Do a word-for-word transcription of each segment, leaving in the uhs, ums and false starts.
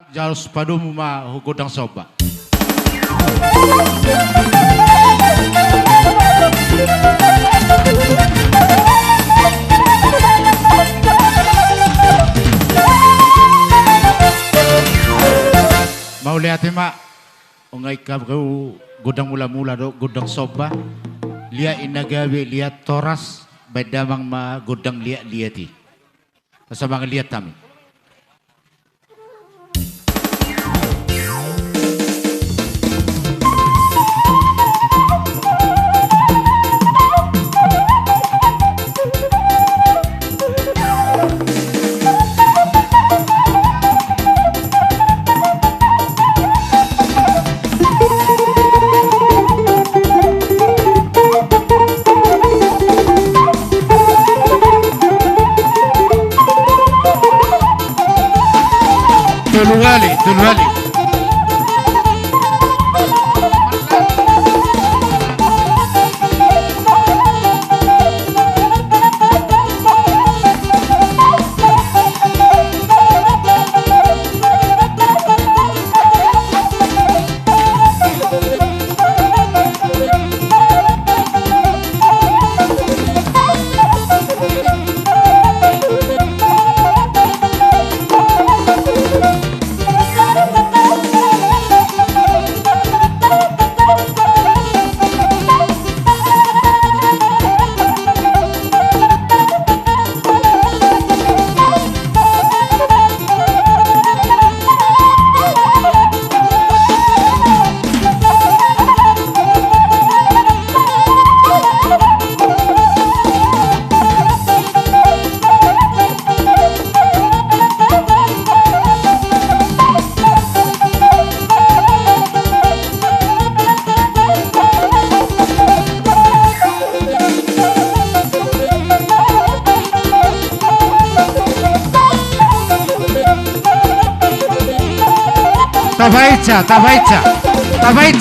Jalo sipadomu ma ho gondang somba. Mauliate ma. Nunga ingkon gondang mulamula do gondang somba. Liat i na gabe liat horas, baen damang ma gondang liatliat i. Asa mangaliat hami. Tolu hali, tolu hali. Tabaen, tabaen, tabaen.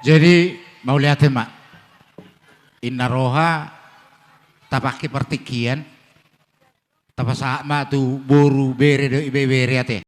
Jadi, mauliate ma. Inna roha, tapangke partingkian, tapasahat ma tu boru, bere dohot ibebere ate.